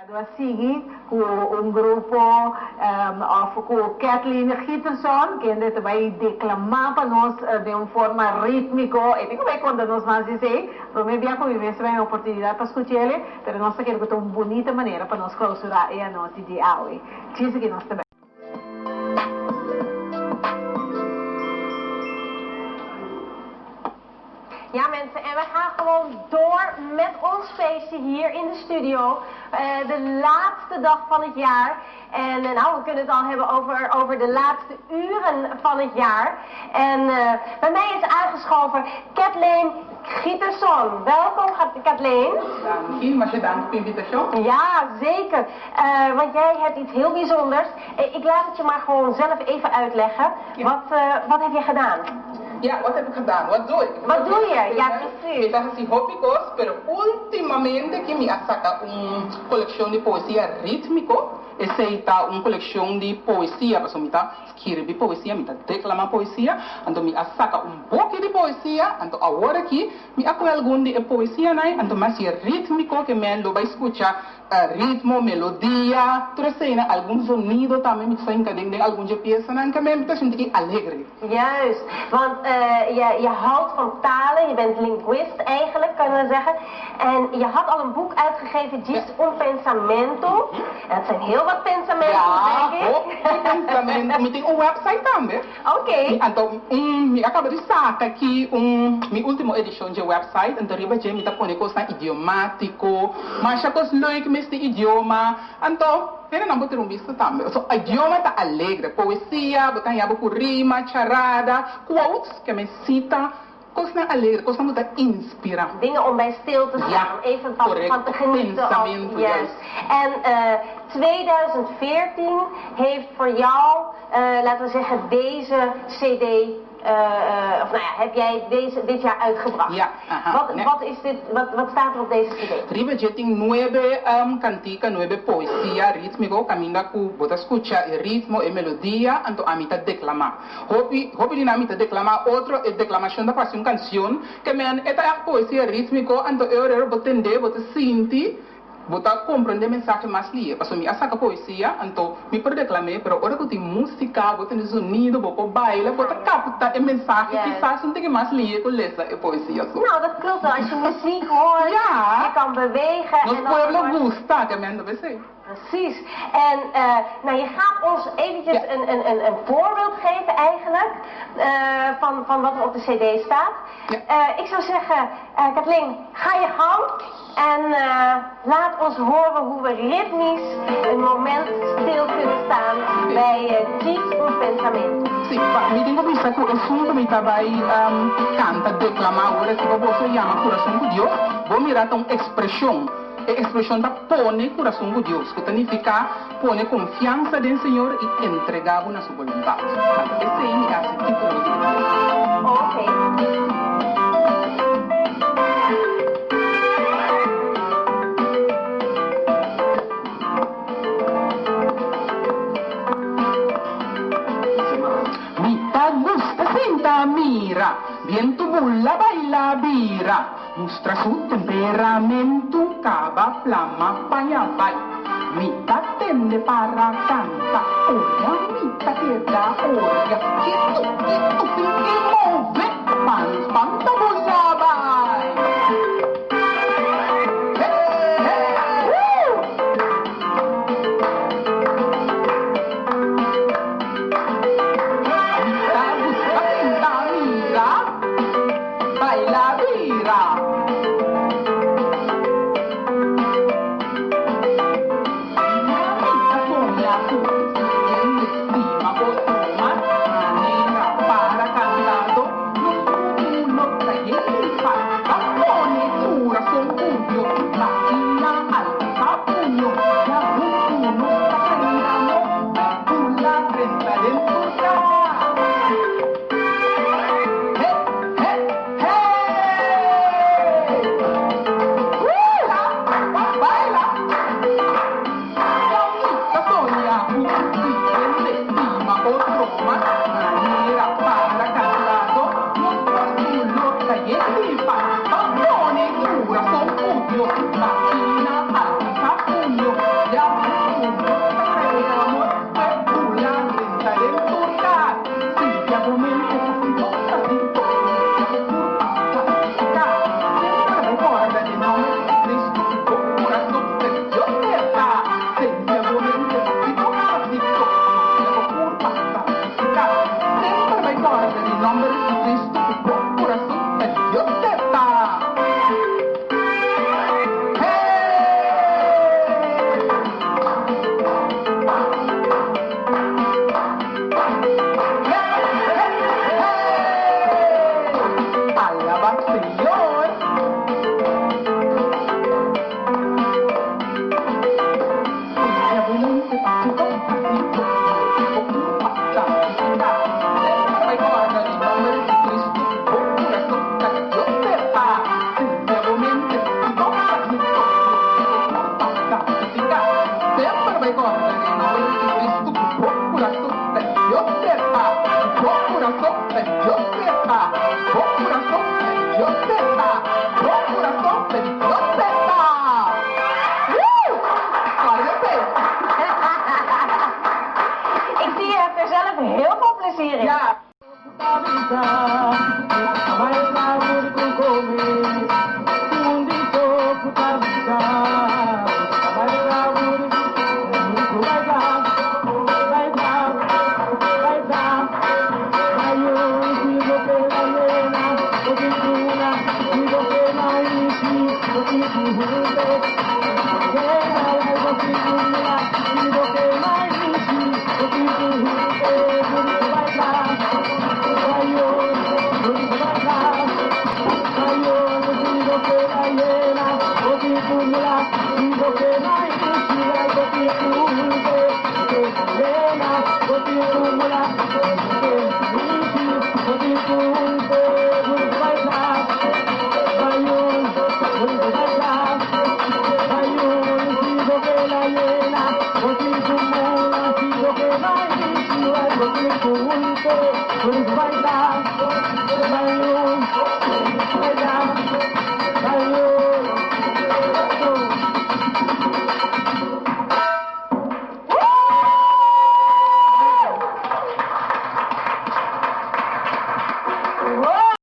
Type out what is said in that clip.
Edu a sigui ku un grupo òf ku Kathleen Giterson kende ta bai deklamá pa nos den un forma rítmiko. E tin ku bai konta nos mas di esei. Promé bia ku mi mes ta bai un oportunidat pa skuch'el, pero nos ta kere ku ta un bunita manera pa nos klousurá e anochi di awe. Djis aki nos ta bai. Ja mensen, en we gaan gewoon door met ons feestje hier in de studio. De laatste dag van het jaar. En nou, we kunnen het al hebben over, over de laatste uren van het jaar. En bij mij is aangeschoven Kathleen Gieterson. Welkom Kathleen. Danki, masha danki pa invitashon. Ja, zeker. Want jij hebt iets heel bijzonders. Ik laat het je maar gewoon zelf even uitleggen. Wat, wat heb je gedaan? Ja, wat heb ik gedaan? Wat doe ik? Wat doe je? Ja, precies. Mi ta hasi hopi kos, pero ultimamente ki mi a saka un kolekshon di poesia rítmiko. Esei ta un kolekshon di poesia, pasobra mi ta skirbi poesia, mi ta deklamá poesia. Anto mi a saka un buki di poesia, anto awor aki mi a kohe algun di e poesianan, anto mi a hasié rítmiko ke men lo bai skucha Ritmo, melodia, tur eseinan, algun zonido tambe mi ta sa hinka den den algun dje piesanan ke mi ta sinti ki alegre. Juist, want je je houdt van talen, je bent linguist eigenlijk, kunnen we zeggen. En je had al een boek uitgegeven, Djis un pensamento. En dat zijn heel wat pensamentos, Ja, denk ik. hopi pensamento. Mi tin un website tambe. Oké. Anto mi a kaba di saka aki un mi ultimo edishon dje website, anto riba dje mi ta pone kosnan idiomátiko, masha kos leuk mes di idioma, anto hendenan por tira un bista tambe. So idioma ta alegre, poesia, bo ta haña bo ku rima, charada, quotes, ke men sita. Kosnan alegre, kosnan ku ta inspirá. Dingen om bij stil te staan, om even van van te genieten of juist. En 2014 heeft voor jou, laten we zeggen, deze cd, of nou ja, heb jij deze dit jaar uitgebracht. Ja, aha. Wat, wat is dit, wat, wat staat er op deze cd? Riba dje tin nuebe kantika, nuebe poesia rítmiko, kaminda ku bo ta skucha e ritmo, e melodia, anto ami ta deklamá. Hopi, hopi di nan mi ta deklamá otro, e deklamashon ta parse un kansion, ke men e ta ègt poesia rítmiko, anto e orero bo tendé, bo ta sinti, bo ta komprendé mensahe mas lihe. Pasobra mi a saka poesia, anto mi por deklam'é, pero ora ku tin músika, bo tende zonido, bo por baila, bo ta kapta e mensahe kisas un tiki mas lihe ku lesa e poesia so. Nou, dat klopt wel. Als je muziek hoort, je kan bewegen Nos en dan pueblo gusta, ke men ta p'esei. Precies. En nou, je gaat ons eventjes een, een, een, een voorbeeld geven eigenlijk van, van wat er op de cd staat. Ik zou zeggen, Kathleen, ga je gang en laat ons horen hoe we ritmisch een moment stil kunnen staan bij Djis un Pensamento. Si, pa mi tin ku bisa ku esun ku mi ta bai kanta, deklamá awor aki pa boso yama Kurason ku Dios, bo mira ta un ekspreshon. E ekspreshon ta pone kurason ku Dios, ku ta nifiká pone konfiansa den Señor i entregá bo na su boluntat. Anto esei mi hasi título di e piesa. Mi ta gusta sinta mira bientu bula baila bira. Mustra su temperamentu kaba plama paña bai. Mi ta tende para kanta oria mi ta keda oria ketu ketu sin ke move pan pan ta bula bai. Hey! Mi ta gusta sinta mira. Baila bira. Mi ta soña ku hende stima bo tuma manera para kantado nos mundo ta yen. plezier in. Ja.